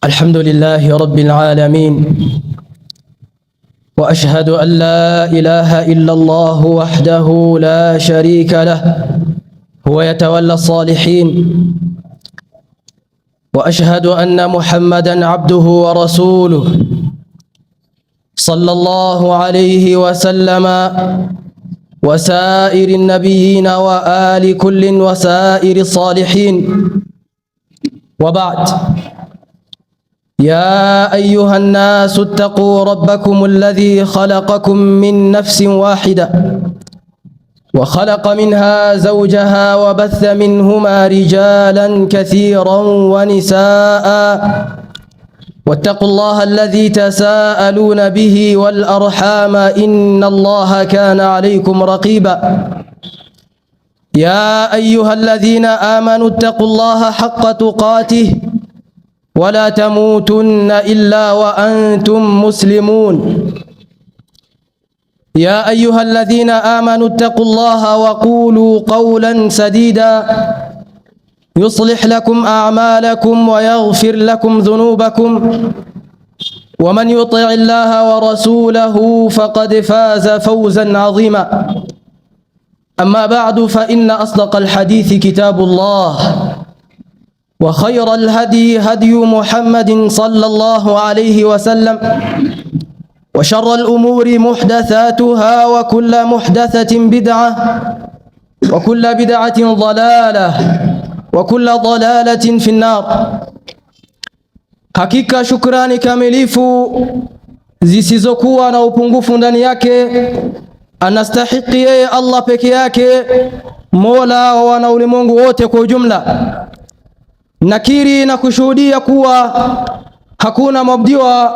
الحمد لله رب العالمين، واشهد ان لا اله الا الله وحده لا شريك له، هو يتولى الصالحين، واشهد ان محمدا عبده ورسوله صلى الله عليه وسلم وسائر النبيين وآل كل وسائر الصالحين. وبعد، يا ايها الناس اتقوا ربكم الذي خلقكم من نفس واحده وخلق منها زوجها وبث منهما رجالا كثيرا ونساء، واتقوا الله الذي تساءلون به والارحام ان الله كان عليكم رقيبا. يا ايها الذين امنوا اتقوا الله حق تقاته ولا تموتن الا وانتم مسلمون. يا ايها الذين امنوا اتقوا الله وقولوا قولا سديدا يصلح لكم اعمالكم ويغفر لكم ذنوبكم، ومن يطع الله ورسوله فقد فاز فوزا عظيما. اما بعد، فان اصدق الحديث كتاب الله، وخير الهدي هدي محمد صلى الله عليه وسلم، وشر الامور محدثاتها، وكل محدثه بدعه، وكل بدعه ضلاله، وكل ضلاله في النار. Hakika shukrani kamilifu zisizokuwa na upungufu ndani yake anastahiki yeye Allah peke yake, Mola wa wana ulimwengu wote kwa ujumla. Nakiri na kushuhudia kuwa hakuna mwabudiwa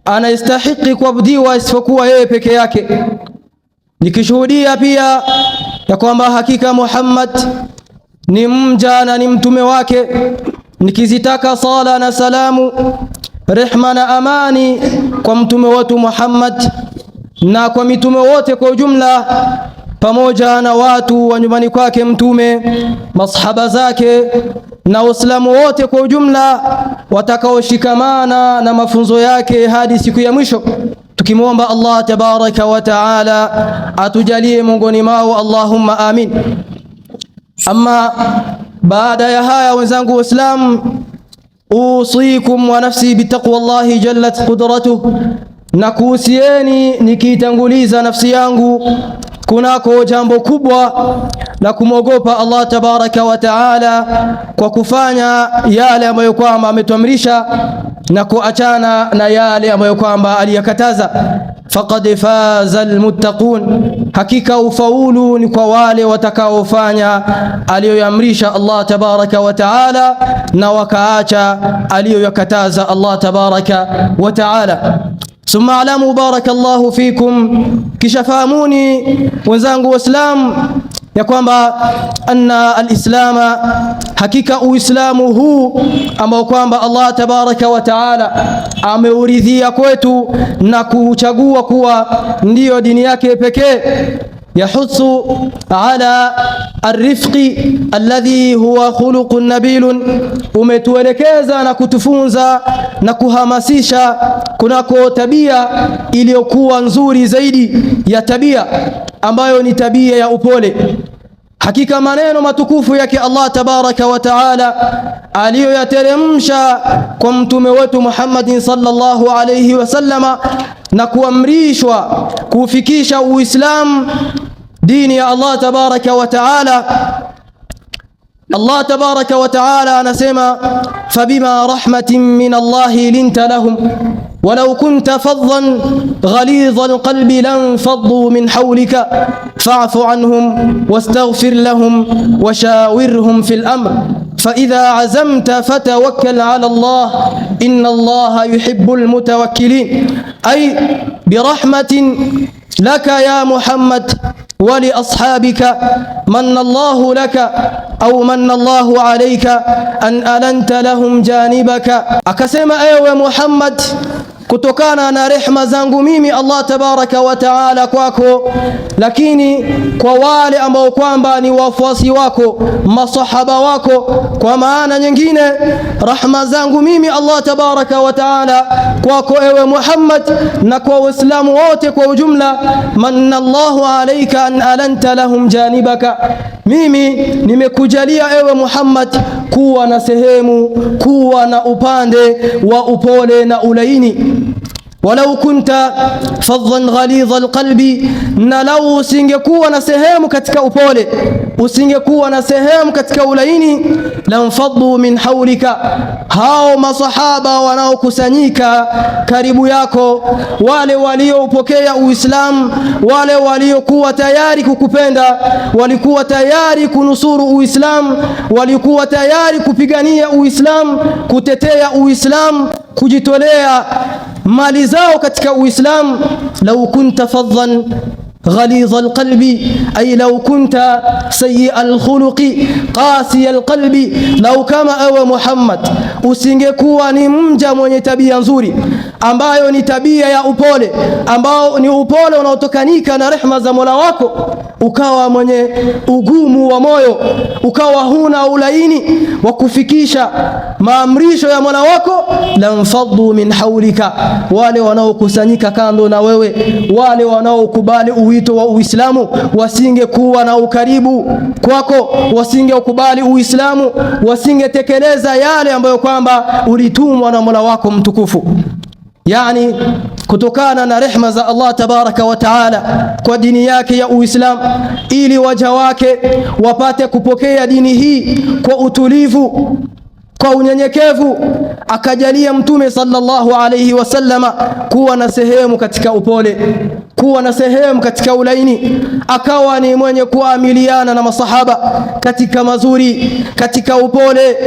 anayestahiki kuabudiwa isipokuwa yeye peke yake, nikishuhudia pia ya kwamba hakika Muhammad ni mja na ni mtume wake, nikizitaka sala na salamu, rehma na amani kwa mtume wetu Muhammad na kwa mitume wote kwa ujumla, pamoja na watu wa nyumbani kwake mtume, masahaba zake na Waislamu wote kwa ujumla watakaoshikamana na mafunzo yake hadi siku ya mwisho, tukimwomba Allah tabaraka wa taala atujalie miongoni mao, allahumma amin. Ama baada ya haya, wenzangu Waislamu, usikum wa nafsi bitaqwa llahi jallat qudratuh, na kuhusieni nikiitanguliza nafsi yangu kunako jambo kubwa la kumwogopa Allah tabaraka wa taala kwa kufanya yale ambayo kwamba ametuamrisha na kuachana na yale ambayo kwamba aliyakataza. Faqad faza almuttaqun, hakika ufaulu ni kwa wale watakaofanya aliyoyamrisha Allah tabaraka wa taala na wakaacha aliyoyakataza Allah tabaraka wa taala. Summa alamu barakallahu fikum, kisha fahamuni wenzangu Waislamu ya kwamba anna alislama, hakika Uislamu huu ambao kwamba Allah tabaraka wa taala ameuridhia kwetu na kuuchagua kuwa ndiyo dini yake pekee, yahuthu ala arifqi alladhi huwa khuluqun nabilun, umetuelekeza na kutufunza na kuhamasisha kunako tabia iliyokuwa nzuri zaidi ya tabia ambayo ni tabia ya upole. Hakika maneno matukufu yake Allah tabaraka wa taala aliyoyateremsha kwa mtume wetu Muhammadin sallallahu alayhi wasallama na kuamrishwa kuufikisha Uislamu, dini ya Allah tabaraka wa taala. Allah tabaraka wa taala anasema, fabima rahmatin min Allahi linta lahum walau kunta faddan ghalidha alqalbi lanfaddu min hawlika fa'fu anhum wastaghfir lahum washawirhum fil amr faidha azamta fatawakkal ala Allah inna Allaha yuhibbul mutawakkilin. Ay birahmatin laka ya Muhammad waliashabika manna Allahu laka au manna Allahu alayka an alanta lahum janibaka, akasema ewe Muhammad Kutokana na rehma zangu mimi Allah tabaraka wa taala kwako, lakini kwa wale ambao kwamba ni wafuasi wako, masahaba wako. Kwa maana nyingine, rahma zangu mimi Allah tabaraka wa taala kwako ewe Muhammad na kwa Waislamu wote kwa ujumla. Manna Allahu alayka an alanta lahum janibaka, mimi nimekujalia ewe Muhammad kuwa na sehemu, kuwa na upande wa upole na ulaini. Walau kunta fadhan ghalidha alqalbi, na lau usingekuwa na sehemu katika upole, usingekuwa na sehemu katika ulaini, lamfaddu min haulika, hao masahaba wanaokusanyika karibu yako, wale waliopokea Uislamu, wale waliokuwa tayari kukupenda, walikuwa tayari kunusuru Uislamu, walikuwa tayari kupigania Uislamu, kutetea Uislamu, kujitolea mali zao katika Uislamu. Lau kunta fadhan ghalidha alqalbi, ay lau kunta sayia alkhuluqi qasiya alqalbi, lau kama ewe Muhammad usingekuwa ni mja mwenye tabia nzuri, ambayo ni tabia ya upole, ambao ni upole unaotokanika na rehma za Mola wako, ukawa mwenye ugumu wa moyo, ukawa huna ulaini wa kufikisha maamrisho ya Mola wako, lamfaddu min haulika, wale wanaokusanyika kando na wewe, wale wanaokubali uwito wa Uislamu wasingekuwa na ukaribu kwako, wasingeukubali Uislamu, wasingetekeleza yale ambayo kwamba ulitumwa na Mola wako mtukufu. Yani, kutokana na rehma za Allah tabaraka wa taala kwa dini yake ya Uislamu, ili waja wake wapate kupokea dini hii kwa utulivu, kwa unyenyekevu, akajalia Mtume sallallahu alayhi wasallama kuwa na sehemu katika upole, kuwa na sehemu katika ulaini, akawa ni mwenye kuamiliana na masahaba katika mazuri, katika upole,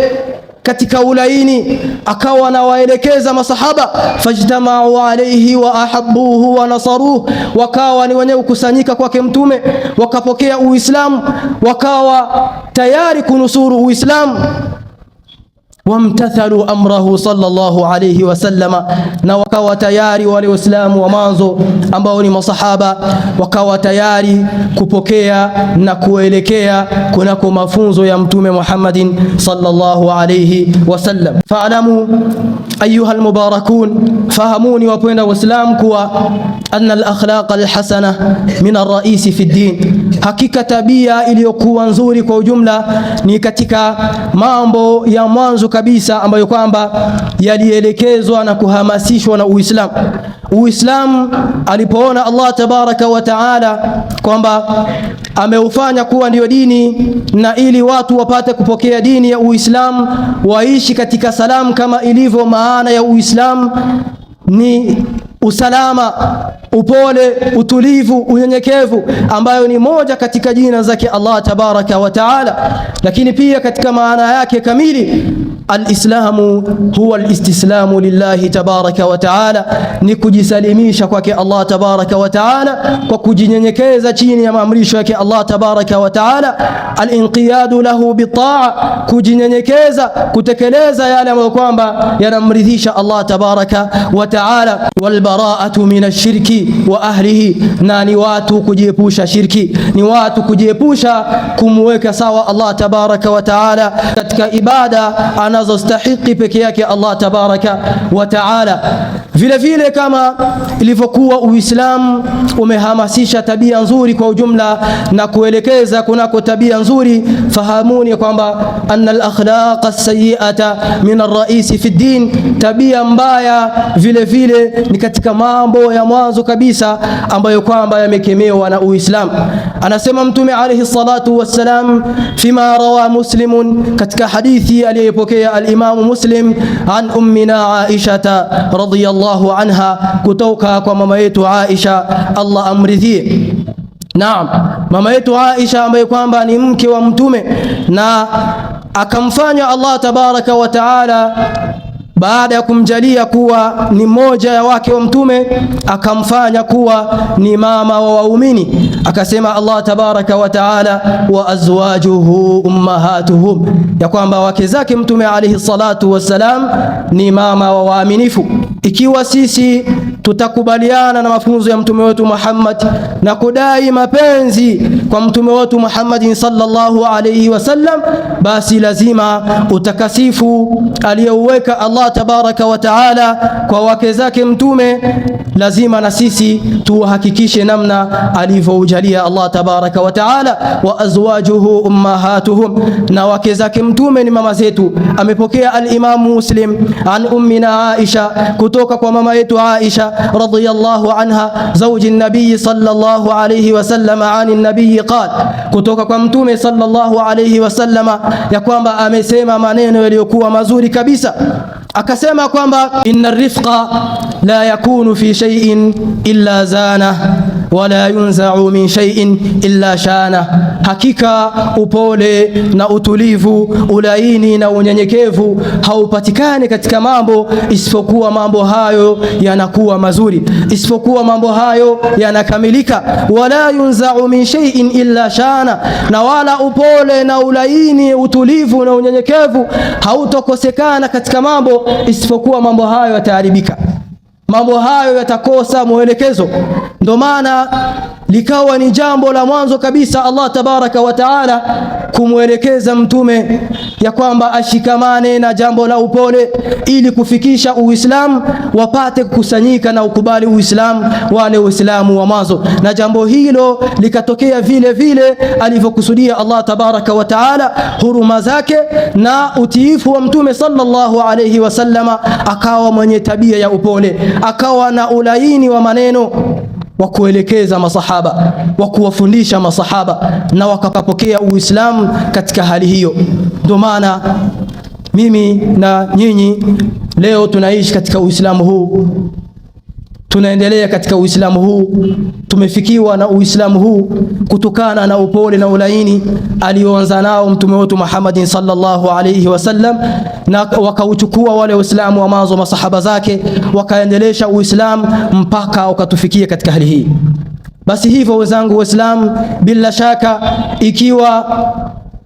katika ulaini, akawa anawaelekeza masahaba. Fajtamau alayhi wa ahabbuhu wa nasaruhu, wakawa ni wenye kukusanyika kwake Mtume, wakapokea Uislamu, wakawa tayari kunusuru Uislamu. Wamtathalu amrahu sallallahu alayhi wasallama, na wakawa tayari wale Waislamu wa mwanzo ambao ni masahaba, wakawa tayari kupokea na kuelekea kunako mafunzo ya Mtume Muhammadin sallallahu alayhi wasallam. Faalamu ayuha almubarakun, fahamuni wapenda Waislamu kuwa anna alakhlaq alhasana min arraisi fi ddin, hakika tabia iliyokuwa nzuri kwa ujumla ni katika mambo ya mwanzo kabisa ambayo kwamba yalielekezwa na kuhamasishwa na Uislamu. Uislamu alipoona Allah tabaraka wa taala kwamba ameufanya kuwa ndiyo dini, na ili watu wapate kupokea dini ya Uislamu waishi katika salamu kama ilivyo maana ya Uislamu ni usalama, upole, utulivu, unyenyekevu, ambayo ni moja katika jina zake Allah tabaraka wa taala. Lakini pia katika maana yake kamili, alislamu huwa alistislamu lillahi tabaraka wa taala, ni kujisalimisha kwake Allah tabaraka wa taala kwa kujinyenyekeza chini ya maamrisho yake Allah tabaraka wa taala. Alinqiyadu lahu bitaa, kujinyenyekeza kutekeleza yale ambayo kwamba yanamridhisha Allah tabaraka wa taala. Walbaraatu min ashirki wa ahlihi, na ni watu kujiepusha shirki, ni watu kujiepusha kumweka sawa Allah tabaraka wa taala katika ibada anazostahiki peke yake Allah tabaraka wa taala. Vile vile kama ilivyokuwa Uislamu umehamasisha tabia nzuri kwa ujumla na kuelekeza kunako tabia nzuri, fahamuni kwamba anna al-akhlaq as-sayyi'ata min ar-ra'isi fi din, tabia mbaya vile vile ni katika mambo ya mwanzo kabisa ambayo kwamba yamekemewa na Uislamu. Anasema Mtume alayhi salatu wassalam fima rawa Muslimun, katika hadithi aliyopokea al-Imamu Muslim an ummina Aisha radhiyallahu anha, kutoka kwa mama yetu Aisha, Allah amridhie. Naam, mama yetu Aisha ambaye kwamba ni mke wa Mtume na akamfanya Allah tabaraka wa taala baada ya kumjalia kuwa ni mmoja ya wake wa Mtume akamfanya kuwa ni mama wa waumini. Akasema Allah tabaraka wa taala, wa azwajuhu ummahatuhum, ya kwamba wake zake Mtume alayhi salatu wassalam ni mama wa waaminifu. Ikiwa sisi tutakubaliana na mafunzo ya mtume wetu Muhammad na kudai mapenzi kwa mtume wetu Muhammadin sallallahu alayhi wasallam, basi lazima utakasifu aliyouweka Allah tabaraka wa taala kwa wake zake mtume, lazima na sisi tuuhakikishe namna alivyoujalia Allah tabaraka wa taala. Wa azwajuhu ummahatuhum, na wake zake mtume ni mama zetu. Amepokea al-Imamu Muslim an ummina Aisha, kutoka kwa mama yetu Aisha radhiyallahu anha zauji nabii sallallahu alayhi wasallam, ani nabii qal, kutoka kwa mtume sallallahu alayhi wasallama ya kwamba amesema maneno yaliyokuwa mazuri kabisa, akasema kwamba inna rifqa la yakunu fi shay'in illa zana wala yunzau min shay'in illa shana, hakika upole na utulivu, ulaini na unyenyekevu haupatikani katika mambo isipokuwa mambo hayo yanakuwa mazuri, isipokuwa mambo hayo yanakamilika. Wala yunzau min shay'in illa shana, na wala upole na ulaini, utulivu na unyenyekevu hautokosekana katika mambo isipokuwa mambo hayo yataharibika, mambo hayo yatakosa mwelekezo. Ndo maana likawa ni jambo la mwanzo kabisa Allah tabaraka wa taala kumwelekeza mtume ya kwamba ashikamane na jambo la upole ili kufikisha Uislamu, wapate kukusanyika na ukubali Uislamu wale Uislamu wa mwanzo, na jambo hilo likatokea vile vile alivyokusudia Allah tabaraka wa taala, huruma zake na utiifu wa mtume sallallahu alayhi wasallama, akawa mwenye tabia ya upole, akawa na ulaini wa maneno wa kuelekeza masahaba, wa kuwafundisha masahaba, na wakapokea Uislamu katika hali hiyo. Ndio maana mimi na nyinyi leo tunaishi katika Uislamu huu, tunaendelea katika Uislamu huu, tumefikiwa na Uislamu huu kutokana na upole na ulaini alioanza nao mtume wetu Muhammadin sallallahu alayhi wasallam, na wakauchukua wale Waislamu wa mwanzo, masahaba zake, wakaendelesha Uislamu mpaka ukatufikia katika hali hii. Basi hivyo wenzangu Waislamu, bila shaka ikiwa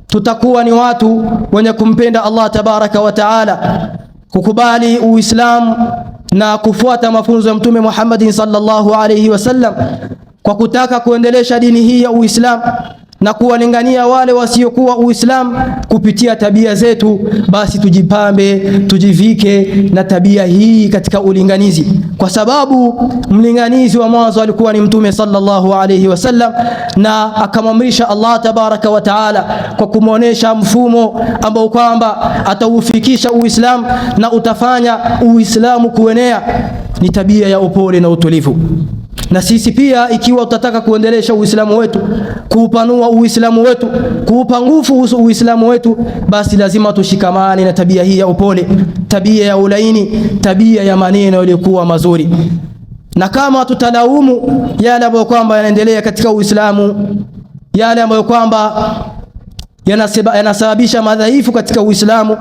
tutakuwa ni watu wenye kumpenda Allah tabaraka wa taala, kukubali Uislamu na kufuata mafunzo ya Mtume Muhammadin sallallahu alayhi wasallam kwa kutaka kuendelesha dini hii ya Uislamu na kuwalingania wale wasiokuwa Uislamu kupitia tabia zetu, basi tujipambe, tujivike na tabia hii katika ulinganizi, kwa sababu mlinganizi wa mwanzo alikuwa ni Mtume sallallahu alayhi wasallam, na akamwamrisha Allah tabaraka wa taala kwa kumwonyesha mfumo ambao kwamba ataufikisha Uislamu na utafanya Uislamu kuenea, ni tabia ya upole na utulivu. Na sisi pia ikiwa tutataka kuendelesha Uislamu wetu, kuupanua Uislamu wetu, kuupa nguvu Uislamu wetu, basi lazima tushikamane na tabia hii ya upole, tabia ya ulaini, tabia ya maneno yaliyokuwa mazuri. Na kama tutalaumu yale ambayo kwamba yanaendelea katika Uislamu, yale ambayo kwamba yanasababisha madhaifu katika Uislamu,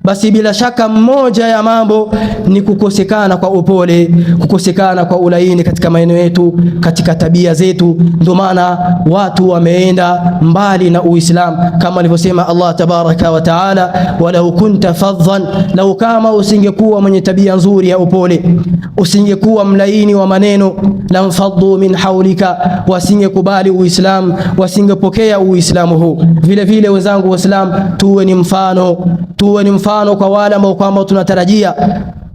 basi bila shaka mmoja ya mambo ni kukosekana kwa upole, kukosekana kwa ulaini katika maneno yetu, katika tabia zetu. Ndio maana watu wameenda mbali na Uislamu, kama alivyosema Allah tabaraka wa taala, walau kunta fadhan, lau kama usingekuwa mwenye tabia nzuri ya upole, usingekuwa mlaini wa maneno, lamfaddu min haulika, wasingekubali Uislamu, wasingepokea Uislamu huu. Vile vile wenzangu Waislamu, tuwe ni mfano, tuwe ni mfano kwa wale ambao kwamba tunatarajia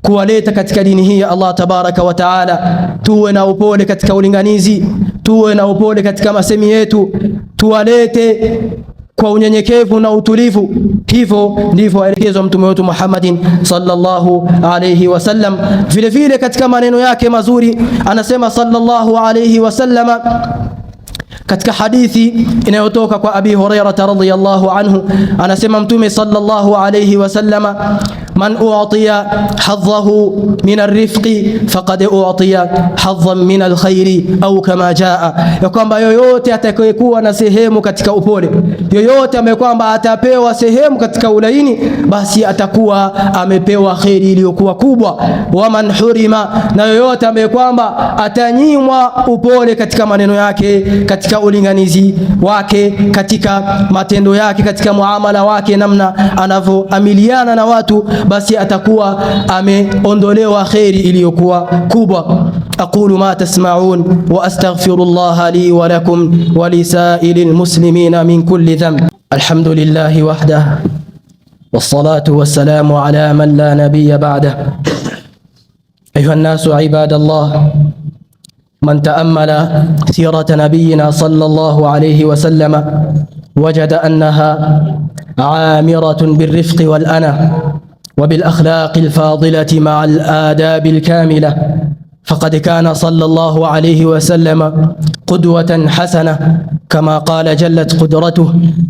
kuwaleta katika dini hii ya Allah tabaraka wa taala. Tuwe na upole katika ulinganizi, tuwe na upole katika masemi yetu, tuwalete kwa unyenyekevu na utulivu. Hivyo ndivyo aelekezwa mtume wetu Muhammadin sallallahu alayhi wasallam. Vile vile katika maneno yake mazuri anasema sallallahu alayhi wasallama katika hadithi inayotoka kwa Abi Hurairata radhiyallahu anhu, anasema Mtume sallallahu alayhi wasallama, Man u'tiya hadhahu min arifqi faqad u'tiya hadhan min alkhairi au kama jaa, ya kwamba yoyote atakayekuwa na sehemu katika upole, yoyote ambaye kwamba atapewa sehemu katika ulaini, basi atakuwa amepewa kheri iliyokuwa kubwa. Waman hurima, na yoyote ambaye kwamba atanyimwa upole katika maneno yake, katika ulinganizi wake, katika matendo yake, katika muamala wake, namna anavyoamiliana na watu, basi atakuwa ameondolewa kheri iliyokuwa kubwa. Aqulu ma tasma'un wa astaghfirullaha li wa lakum wa lisairil muslimina min kulli dhanb. Alhamdulillahi wahdah wassalatu wassalamu ala man la nabiyya ba'dah. Ayuha nnasu ibadallah, man ta'ammala sirata nabiyyina sallallahu alayhi wa sallama wajada annaha amiratun birrifqi wal ana wa bil akhlaqi al fadilati ma'a al adabi al kamila faqad kana sallallahu alayhi wa sallama qudwatan hasana kama qala jallat qudratuh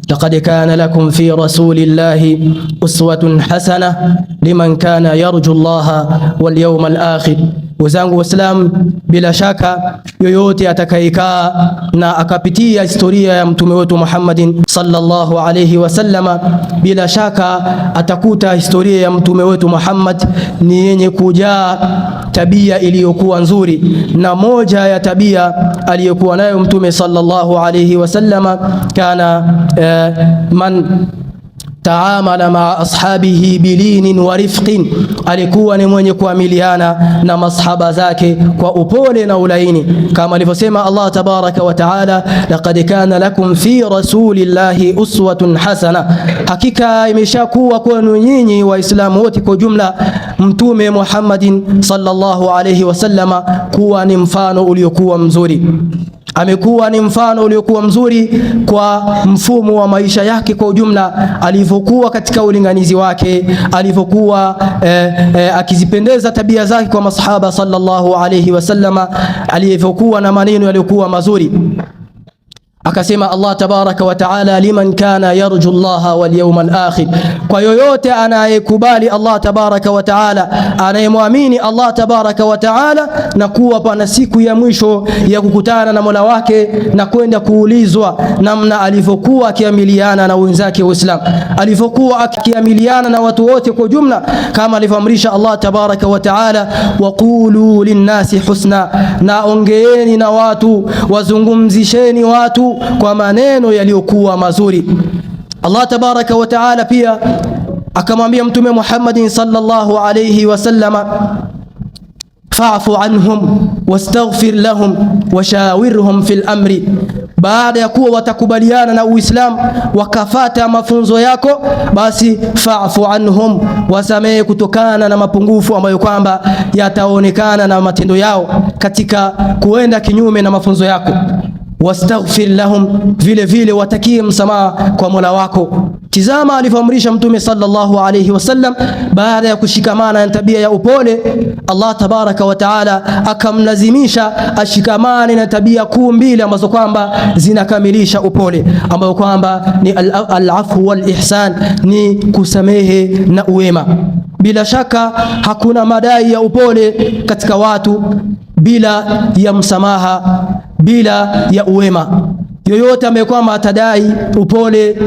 laqad kana lakum fi rasulillahi uswatun hasana liman kana yarju llaha wal yawmal akhir. Wenzangu Waislamu, bila shaka yoyote atakayekaa na akapitia historia ya mtume wetu Muhammadin sallallahu alayhi wasallama, bila shaka atakuta historia ya mtume wetu Muhammad ni yenye kujaa tabia iliyokuwa nzuri, na moja ya tabia aliyokuwa nayo mtume sallallahu alayhi wasallama kana man taamala maa ashabihi bilinin wa rifqin, alikuwa ni mwenye kuamiliana na masahaba zake kwa upole na ulaini, kama alivyosema Allah tabaraka wa taala, laqad kana lakum fi rasulillahi uswatun hasana, hakika imeshakuwa kwenu nyinyi Waislamu wote kwa jumla Mtume Muhammadin sallallahu alayhi wasallama kuwa ni mfano uliokuwa mzuri. Amekuwa ni mfano uliokuwa mzuri kwa mfumo wa maisha yake kwa ujumla, alivyokuwa katika ulinganizi wake, alivyokuwa akizipendeza tabia zake kwa masahaba sallallahu alayhi wasallama, alivyokuwa na maneno yaliyokuwa mazuri. Akasema Allah tabaraka wa taala, liman kana yarju llaha wal yawmal akhir, kwa yoyote anayekubali Allah tabaraka wa taala, anayemwamini Allah tabaraka wa taala, na kuwa pana siku ya mwisho ya kukutana na Mola wake na kwenda kuulizwa namna alivyokuwa akiamiliana na wenzake Waislamu, alivyokuwa akiamiliana na watu wote kwa jumla, kama alivyoamrisha Allah tabaraka wa taala, waqulu linnasi husna, na ongeeni na watu, wazungumzisheni watu kwa maneno yaliyokuwa mazuri. Allah tabaraka wa taala pia akamwambia Mtume Muhammadin sallallahu alayhi wasallama, fa'fu anhum wastaghfir lahum washawirhum fil amri. Baada ya kuwa watakubaliana na Uislamu wakafata mafunzo yako, basi fa'fu anhum, wasamehe kutokana na mapungufu ambayo kwamba yataonekana na matendo yao katika kuenda kinyume na mafunzo yako. Wastaghfir lahum, vile vile watakie msamaha kwa Mola wako. Tizama alivyoamrisha Mtume sallallahu alayhi wasallam, baada ya kushikamana na tabia ya upole, Allah tabaraka wa taala akamlazimisha ashikamane na tabia kuu mbili ambazo kwamba zinakamilisha upole, ambayo kwamba ni al-afwu wal ihsan, ni kusamehe na uwema. Bila shaka hakuna madai ya upole katika watu bila ya msamaha, bila ya uwema. Yoyote ambaye kwamba atadai upole,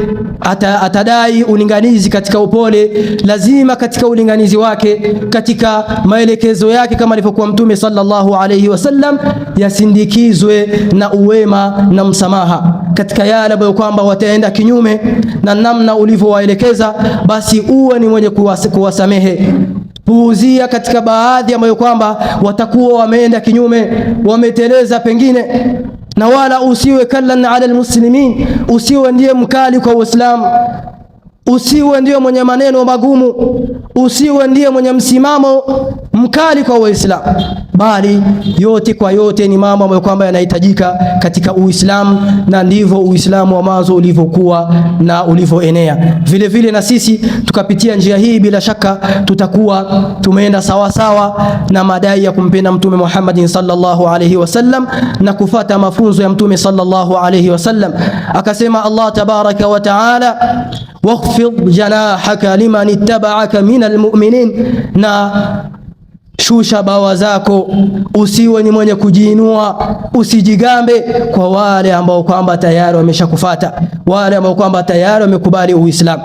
atadai ulinganizi katika upole, lazima katika ulinganizi wake, katika maelekezo yake, kama alivyokuwa Mtume sallallahu alayhi wasallam, yasindikizwe na uwema na msamaha katika yale ambayo kwamba wataenda kinyume na namna ulivyowaelekeza, basi uwe ni mwenye kuwasamehe. Puuzia katika baadhi ambayo kwamba watakuwa wameenda kinyume, wameteleza pengine, na wala usiwe kallan ala almuslimin, usiwe ndiye mkali kwa Uislamu, usiwe ndiye mwenye maneno magumu, usiwe ndiye mwenye msimamo mkali kwa Uislamu, bali yote kwa yote ni mambo ambayo kwamba yanahitajika katika Uislamu, na ndivyo Uislamu wa mwanzo ulivyokuwa na ulivyoenea. Vile vile na sisi tukapitia njia hii, bila shaka tutakuwa tumeenda sawa sawa na madai ya kumpenda Mtume Muhammad sallallahu alayhi wasallam na kufata mafunzo ya Mtume sallallahu alayhi wasallam. Akasema Allah tabaraka wa taala, wakhfid janahaka liman ittaba'aka minal mu'minin, na shusha bawa zako, usiwe ni mwenye kujiinua, usijigambe kwa wale ambao kwamba tayari wameshakufata, wale ambao kwamba tayari wamekubali Uislamu.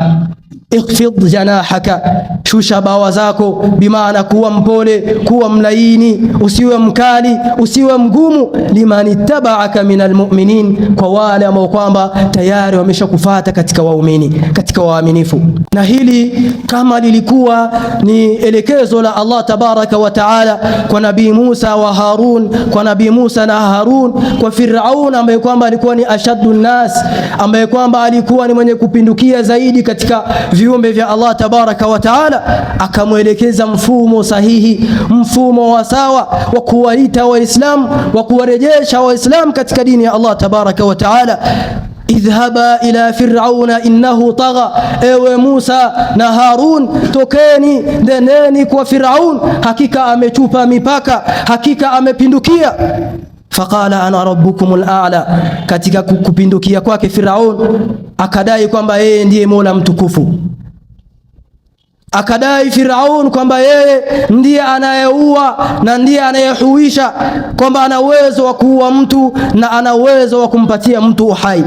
Ikhfid janahaka, shusha bawa zako, bimaana kuwa mpole, kuwa mlaini, usiwe mkali, usiwe mgumu. Liman ittabaaka minal mu'minin, kwa wale ambao kwamba tayari wameshakufata katika waumini, katika waaminifu. Na hili kama lilikuwa ni elekezo la Allah tabaraka wa taala kwa Nabii Musa wa Harun, kwa Nabii Musa na Harun, kwa Firaun ambaye kwamba alikuwa ni ashaddu nnas, ambaye kwamba alikuwa ni mwenye kupindukia zaidi katika viumbe vya Allah tabaraka wa taala, akamwelekeza mfumo sahihi, mfumo wa sawa wa kuwaita Waislamu, wa kuwarejesha Waislamu katika dini ya Allah tabaraka wa taala. Idhhaba ila firauna innahu tagha, ewe Musa na Harun, tokeni nendeni kwa Firaun, hakika amechupa mipaka, hakika amepindukia. Faqala ana rabbukumul a'la, katika kupindukia kwake Firaun akadai kwamba yeye ndiye Mola mtukufu. Akadai Firaun kwamba yeye ndiye anayeua na ndiye anayehuisha, kwamba ana uwezo wa kuua mtu na ana uwezo wa kumpatia mtu uhai.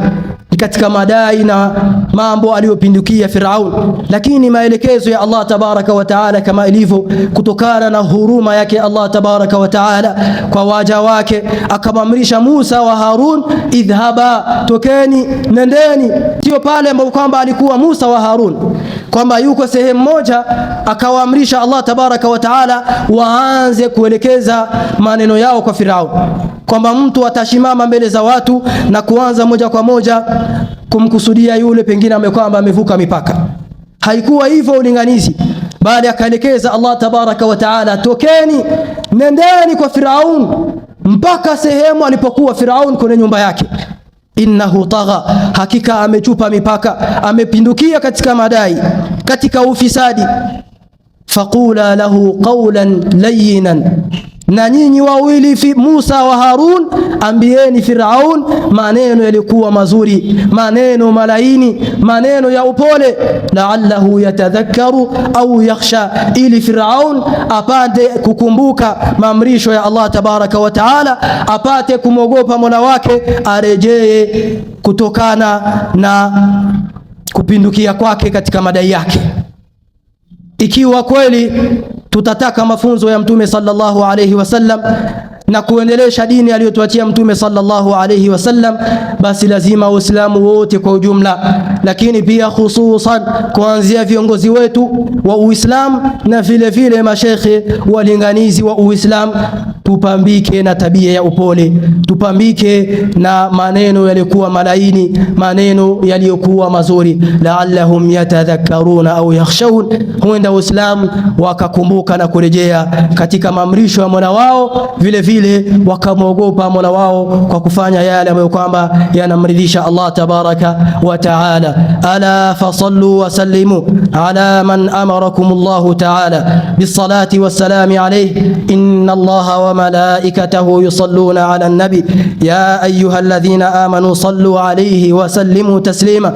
Ni katika madai na mambo aliyopindukia Firaun, lakini maelekezo ya Allah tabaraka wa taala kama ilivyo, kutokana na huruma yake Allah tabaraka wa taala kwa waja wake, akamwamrisha Musa wa Harun, idhhaba, tokeni nendeni. Sio pale ambapo kwamba alikuwa Musa wa Harun kwamba yuko sehemu moja, akawaamrisha Allah tabaraka wa taala waanze kuelekeza maneno yao kwa Firaun, kwamba mtu atashimama mbele za watu na kuanza moja kwa moja kumkusudia yule pengine amekwamba amevuka mipaka. Haikuwa hivyo ulinganizi, bali akaelekeza Allah tabaraka wa taala, tokeni nendeni kwa Firaun mpaka sehemu alipokuwa Firaun kwenye nyumba yake. Innahu tagha, hakika amechupa mipaka, amepindukia katika madai, katika ufisadi. Faqula lahu qawlan layyinan, na nyinyi wawili fi Musa wa Harun, ambieni Firaun maneno yalikuwa mazuri, maneno malaini, maneno ya upole, la'allahu yatadhakkaru au yakhsha, ili Firaun apate kukumbuka maamrisho ya Allah tabaraka wa taala, apate kumwogopa Mola wake, arejee kutokana na kupindukia kwake katika madai yake. Ikiwa kweli tutataka mafunzo ya Mtume sallallahu alayhi wasallam na kuendelesha dini aliyotuachia Mtume sallallahu alayhi wasallam, basi lazima Waislamu wote kwa ujumla, lakini pia hususan kuanzia viongozi wetu wa Uislamu na vile vile mashekhe walinganizi wa Uislamu, tupambike na tabia ya upole, tupambike na maneno yaliyokuwa malaini, maneno yaliyokuwa mazuri, laallahum yatadhakkaruna au yakhshawun, huenda Waislamu wakakumbuka na kurejea katika maamrisho ya Mola wao, vile vile wakamwogopa Mola wao kwa kufanya yale ambayo kwamba yanamridhisha Allah tabaraka wa taala. Ala fasallu wa sallimu ala man amarakum Allah taala bisalati wassalami alayhi inna Allaha wa malaikatahu yusalluna ala nabi ya ayuha alladhina amanu sallu alayhi wa sallimu taslima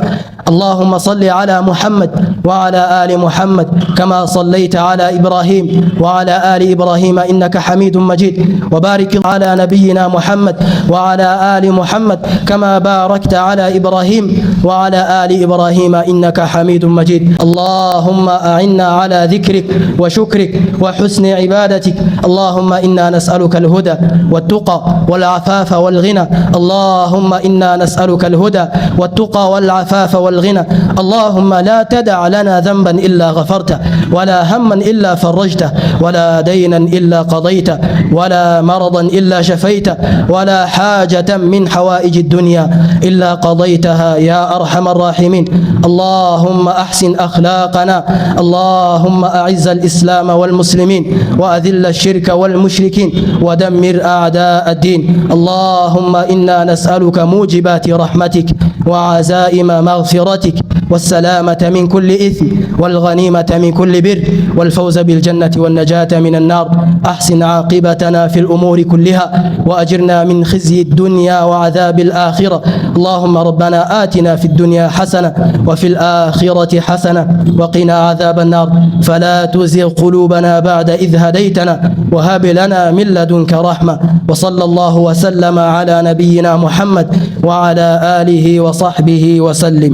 اللهم صل على محمد وعلى آل محمد كما صليت على إبراهيم وعلى آل إبراهيم إنك حميد مجيد وبارك على نبينا محمد وعلى آل محمد كما باركت على إبراهيم وعلى آل إبراهيم إنك حميد مجيد اللهم أعنا على ذكرك وشكرك وحسن عبادتك اللهم إنا نسألك الهدى والتقى والعفاف والغنى اللهم إنا نسألك الهدى والتقى والعفاف والغنى. والغنى. اللهم لا تدع لنا ذنبا إلا غفرته، ولا هما إلا فرجته، ولا دينا إلا قضيته، ولا مرضا إلا شفيته، ولا حاجة من حوائج الدنيا إلا قضيتها يا أرحم الراحمين. اللهم أحسن أخلاقنا، اللهم أعز الإسلام والمسلمين، وأذل الشرك والمشركين، ودمر أعداء الدين. اللهم إنا نسألك موجبات رحمتك، وعزائم مغفرتك، والسلامة من كل إثم، والغنيمة من كل بر، والفوز بالجنة والنجاة من النار. أحسن عاقبتنا في الأمور كلها، وأجرنا من خزي الدنيا وعذاب الآخرة. اللهم ربنا آتنا في الدنيا حسنة وفي الآخرة حسنة وقنا عذاب النار. فلا تزغ قلوبنا بعد إذ هديتنا، وهب لنا من لدنك رحمة. وصلى الله وسلم على نبينا محمد وعلى آله وصحبه وسلم.